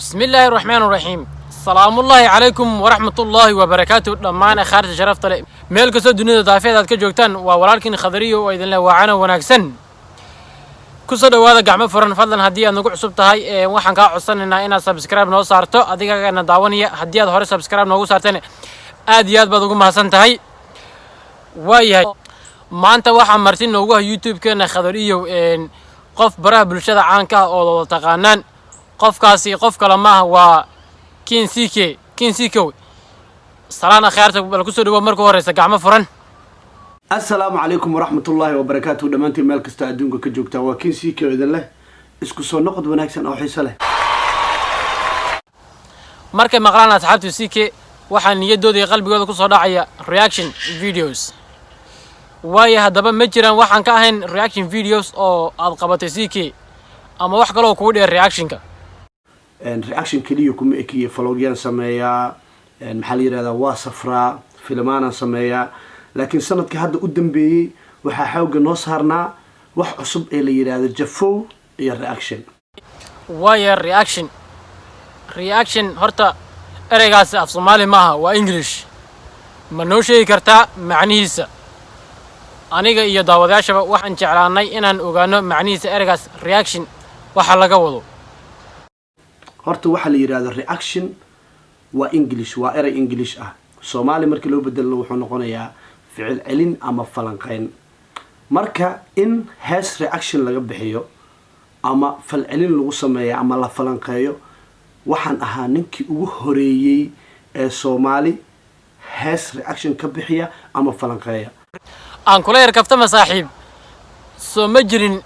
Bismi illaahi raxmaan raxiim. Salaamullaahi calaykum waraxmatullaahi wabarakaatu. Dhammaan akhaarta sharafta leh, meel kastoo dunida daafeed aad ka joogtaan, waa walaalkiin Khadariyo oo idinleh waacana wanaagsan. Kusoo dhowaada gacmo furan. Fadlan, haddii aad nagu cusub tahay, waxaan kaa codsanaynaa inaad subscribe noo saarto adigagana daawanaya. Haddii aad hore subscribe noogu saartana, aad iyo aad baad ugu mahadsan tahay. Waayahay, maanta waxaa marti noogu ah YouTube-keena Khadariyow qof baraha bulshada caanka ah oo wada taqaanaan. Qofkaasi qof kale maaha, waa King CK. King CK, salaan akhyaarta bal kusoo dhawow marka horeysa, gacmo furan. Assalaamu calaykum waraxmatullaahi wabarakaatuhu. Dhammaantiin meel kasta adduunka ka joogtaan, waa King CK oo idin leh isku soo noqod wanaagsan oo xiiso leh. Markay maqlaan asxaabtu CK, waxaa niyaddooda iyo qalbigooda kusoo dhacaya reaction videos. Waayo, haddaba ma jiraan waxaan ka ahayn reaction videos oo aad qabatay, CK, ama wax kaloo kugu dheer reactionka? Reaction keliya kuma ekiye. Vlogyaan sameeyaa, maxaa la yihahdaa, waa safraa, filmaanaan sameeyaa, laakiin sanadka hadda u dambeeyey waxaa xoogga noo saarnaa wax cusub ee la yidhaahdo jafow iyo reaction. Waayo, reaction horta ereygaasi af Soomaali maaha, waa English. Ma noo sheegi kartaa macnihiisa? Aniga iyo daawadayaashaba waxaan jeclaanay inaan ogaano macnihiisa ereygaas reaction, waxa laga wado. Horta waxaa la yidhahdo reaction waa English, waa erey English ah. Soomaali markii loo bedelno, wuxuu noqonayaa ficil celin ama falanqeyn. Marka in hees reaction laga bixiyo ama falcelin lagu sameeyo ama la falanqeeyo, waxaan ahaa ninkii ugu horeeyey ee Soomaali hees reaction ka bixiya ama falanqeeya. Aan kula yar kaftama, saaxiib. Soo ma jirin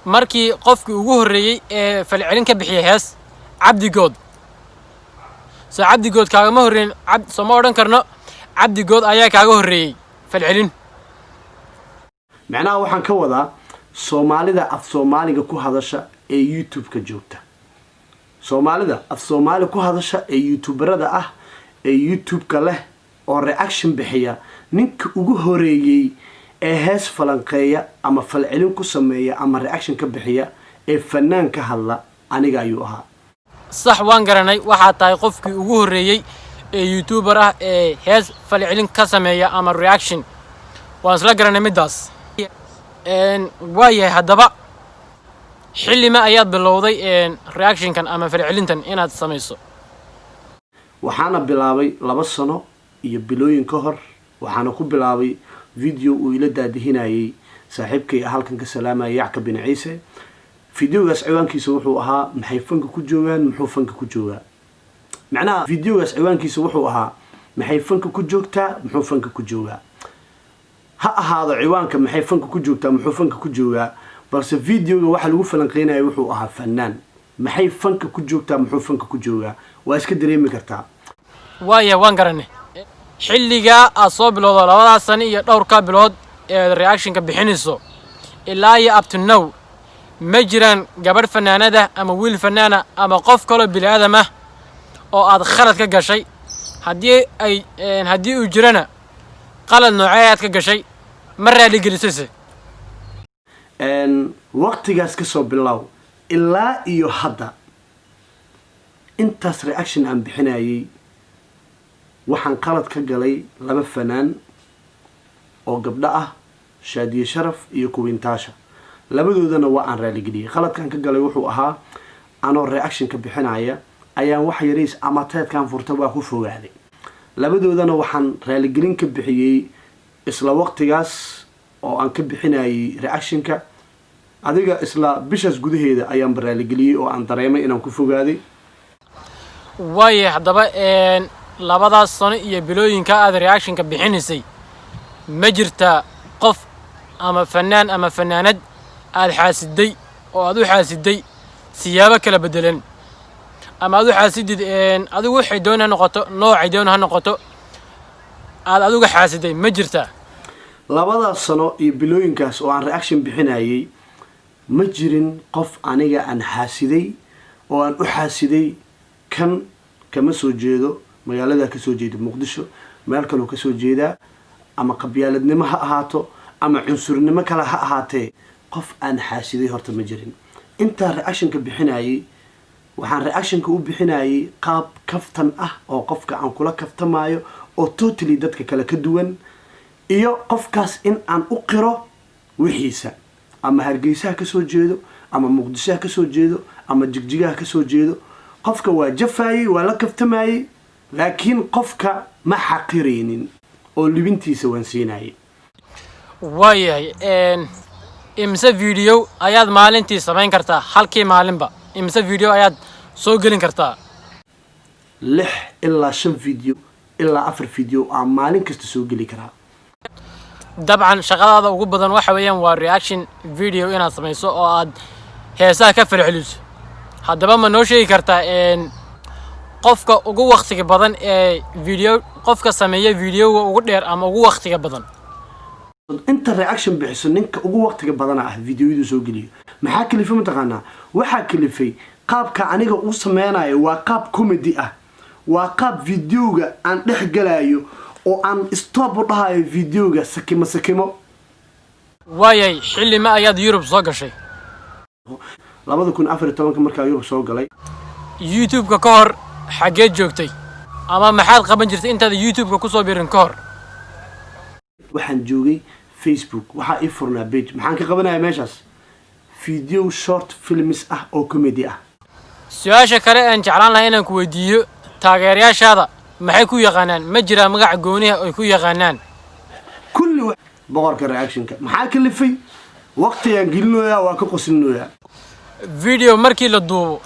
markii qofkii ugu horreeyey ee falcelin ka bixiyay hees Cabdigood? Soo Cabdigood kaagama horreyn? Soo ma odhan karno Cabdigood ayaa kaaga horreeyey falcelin? Macnaha waxaan ka wadaa Soomaalida af Soomaaliga ku hadasha ee YouTube-ka joogta, Soomaalida af Soomaali ku hadasha ee YouTuberada ah ee YouTube-ka leh oo reaction bixiya, ninka ugu horeeyey ee hees falanqeeya ama falcelin ku sameeya ama reaction ka bixiya ee fanaan ka hadla, aniga ayuu ahaa. Sax, waan garanay. Waxaad tahay qofkii ugu horreeyey ee YouTuber ah ee hees falcelin ka sameeya ama reaction. Waan isla garanay middaas. Waayahay, haddaba xillima ayaad bilowday reactionkan ama falcelintan inaad samayso? Waxaana bilaabay 2 sano iyo bilooyin ka hor. Waxaana ku bilaabay video uu ila daadihinayay saaxiibkay halkan ka salaamaya, Yacka bin Ciise. Videogaas ciwaankiisa wuxuu ahaa "Maxay fanka ku joogaan, muxuu fanka ku joogaa?" Macnaha videogaas ciwaankiisa wuxuu ahaa "Maxay fanka ku joogtaa, muxuu fanka ku joogaa?" Ha ahaado ciwaanka "Maxay fanka ku joogtaa, muxuu fanka ku joogaa?", balse videoga waxaa lagu falanqeynaya wuxuu ahaa fanaan maxay fanka ku joogtaa, muxuu fanka ku joogaa. Waa iska dareemi kartaa. Waaya, waan garanay. Xilligaa aad soo bilowdo, labadaas sano iyo dhowrka bilood eed reactionka bixinayso, ilaa iyo up to now, ma jiraan gabadh fanaanada ama wiil fanaana ama qof kaloo bini aadam ah oo aad khalad ka gashay? Haddii uu jirana, qalad noocee aad ka gashay? Ma raaligelisayse? Waqtigaas kasoo bilow ilaa iyo hadda, intaas reaction aan bixinayay, waxaan qalad ka galay laba fanaan oo gabdho ah, Shaadiye Sharaf iyo Kuwiintaasha. Labadoodana waa aan raaligeliyey. Qaladkan ka galay wuxuu ahaa, anoo reaction ka bixinaya ayaan wax yariis ama teedkan furta, waa ku fogaaday. Labadoodana waxaan raaligelin ka bixiyey isla waqtigaas oo aan ka bixinayay reactionka. Adiga isla bishaas gudaheeda ayaanba raaligeliyey oo aan dareemay inaan ku fogaaday. Waayo, haddaba labadaas sano iyo bilooyinka aad reactionka bixinaysay, ma jirtaa qof ama fanaan ama fanaanad aad xaasiday oo aad u xaasiday siyaabo kala bedelan, ama aad u xaasidid adigu waxay doon ha noqoto, noocay doon ha noqoto, aad adigu xaasiday, ma jirtaa? Labadaas sano iyo bilooyinkaas oo aan reaction bixinayay, ma jirin qof aniga aan xaasiday oo aan u xaasiday kan kama soo jeedo magaalada kasoo jeeda Muqdisho, meel kaloo kasoo jeedaa, ama qabyaaladnimo ha ahaato ama cunsurnimo kale ha ahaatee, qof aan xaasiday horta ma jirin intaa reactionka bixinayay. Waxaan reactionka u bixinayay qaab kaftan ah oo qofka aan kula kaftamaayo oo totally dadka kale ka duwan, iyo qofkaas in aan u qiro wixiisa, ama Hargeysaha kasoo jeedo, ama Muqdishoha kasoo jeedo, ama Jigjigaha kasoo jeedo. Qofka waa jafaayey, waa la kaftamayey, laakiin qofka ma xaqiraynin oo libintiisa waan siinayay. Waayahay, imise video ayaad maalintii samayn kartaa? Halkii maalinba imise video ayaad soo gelin kartaa? Lix ilaa shan video ilaa afar video aan maalin kasta soo geli karaa. Dabcan shaqadaada ugu badan waxa weeyaan waa reaction video inaad samayso oo aad heesaha ka falceliso. Haddaba ma noo sheegi kartaa qofka ugu waktiga badan ee video, qofka sameeya videoga ugu dheer ama ugu waktiga badan? Inta reaction bixiso, ninka ugu waqtiga badana ah videoyadu soo geliyo. Maxaa kalifay mataqaanaa? Waxaa kalifay qaabka aniga uu sameynayo waa qaab comedy ah, waa qaab videoga aan dhex galayo oo aan stop u dhahayo videoga sakimo sakimo. Waayahay, xilli ma ayaad Yurub soo gashay? 2014-ka markaa Yurub soo galay. YouTube-ka ka hor xaggeed joogtay ama maxaad qaban jirtay intaada YouTube-ka kusoo birin ka hor? Waxaan joogay Facebook, waxaa ii furnaa page. Maxaan ka qabanaya meeshaas? Video short films ah oo comedy ah. Su-aasha kale aan jeclaan lahaa inaan ku weydiiyo, taageerayaashaada maxay ku yaqaanaan? Ma jiraa magaca gooniha ay ku yaqaanaan? Kulli boqorka reactionka. Maxaa kalifay? Waqtigaan gelinoyaa, waa ka qoslinoyaa. Video markii la duubo,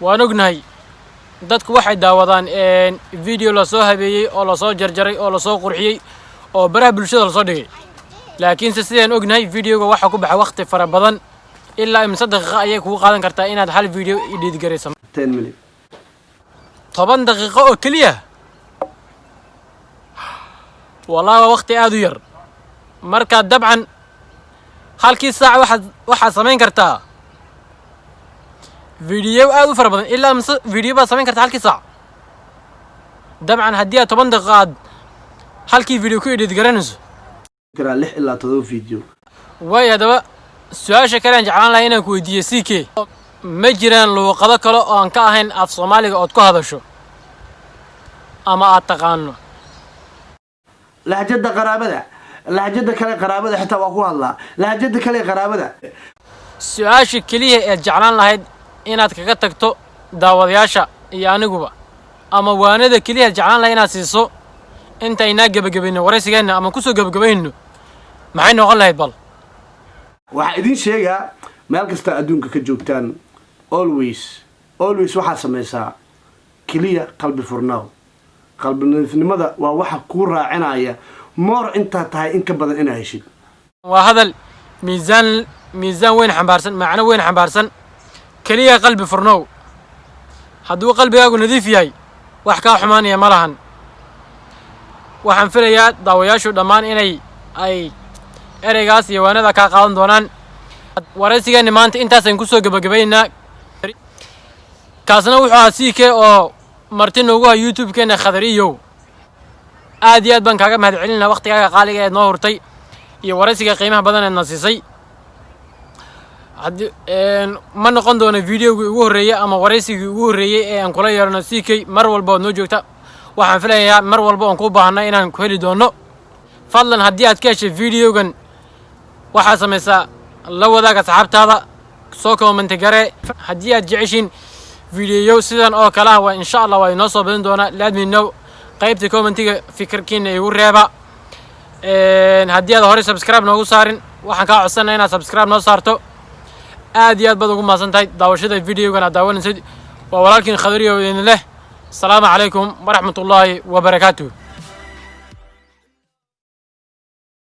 waan ognahay dadku waxay daawadaan video lasoo habeeyey oo lasoo jarjaray oo lasoo qurxiyey oo baraha bulshada lasoo dhigay, laakiinse sidaan ognahay videoga waxaa ku baxa waqti fara badan. Ilaa imise daqiiqo ayay kugu qaadan kartaa inaad hal video edit garayso? 10 minute. 10 daqiiqo oo keliya? Wallahi waa waqti aada u yar. Marka dabcan halkii saac waxaad samayn kartaa video aada u fara badan. Ilaa mise video baad samayn kartaa halkii saac? Dabcan haddii aad 10 daqiiqo aad halkii video ku edit garanayso. Karaa lix ilaa todoba video. Waayo, haddaba su-aasha kale aan jeclaan lahay inaan ku weydiiyo, CK, ma jiraan luuqado kale oo aan ka ahayn af Soomaaliga ood ku hadasho ama aad taqaano? Lahjada qaraabada, lahjada kale qaraabada xitaa waa ku hadlaa, lahjada kale qaraabada. Su-aasha keliya eed jeclaan lahayd inaad kaga tagto daawadayaasha iyo aniguba, ama waanada keliya eed jeclaan lahayd inaad siiso intaynaa gebagabayno waraysigeenna ama kusoo gebagabayno, maxay noqon lahayd bal? Waxaa idiin sheegaa, meel kasta adduunka ka joogtaan, always, always waxaad samaysaa keliya qalbi furnaaw. Qalbi nadiifnimada waa waxa kuu raacinaya moor intaad tahay in ka badan inaa heshid. Waa hadal miisaan weyn xambaarsan, macno weyn xambaarsan. Keliya qalbi furnow. Hadduu qalbigaagu nadiif yahay, wax kaa xumaanaya ma lahan. Waxaan filayaa daawayaashu dhammaan inay ay ereygaas iyo waanada kaa qaadan doonaan. Waraysigeeni maanta intaasaan kusoo gebagabaynaa. Kaasna wuxuu ahaa CK oo marti noogu ha YouTube-keena Khadariyow. Aad iyo aad baan kaaga mahad celinaa waqtigaaga qaaliga eed noo hurtay iyo waraysiga qiimaha badan eed na siisay. Haddii ma noqon doono videogii ugu horreeyey ama waraysigii ugu horreeyey ee aan kula yeelano CK. Mar walba ood noo joogta, waxaan filayaa mar walba oon kuu baahanay inaan ku heli doono. Fadlan haddii aad ka heshay videogan, waxaad samaysaa la wadaag asxaabtaada, soo comment garee. Haddii aad jeceshiin video sidan oo kale ah, waa insha Allah waa inoo soo badin doonaa. Let me know, qaybta commentiga fikirkiina igu reeba. Haddii aad horey subscribe noogu saarin, waxaan kaa codsanaya inaad subscribe noo saarto. Aad iyo aad baad ugu mahadsan tahay daawashada videogan aad daawanaysid. Waa walaalkiin Khadariyo idin leh asalaamu calaykum waraxmatullaahi wabarakaatuh.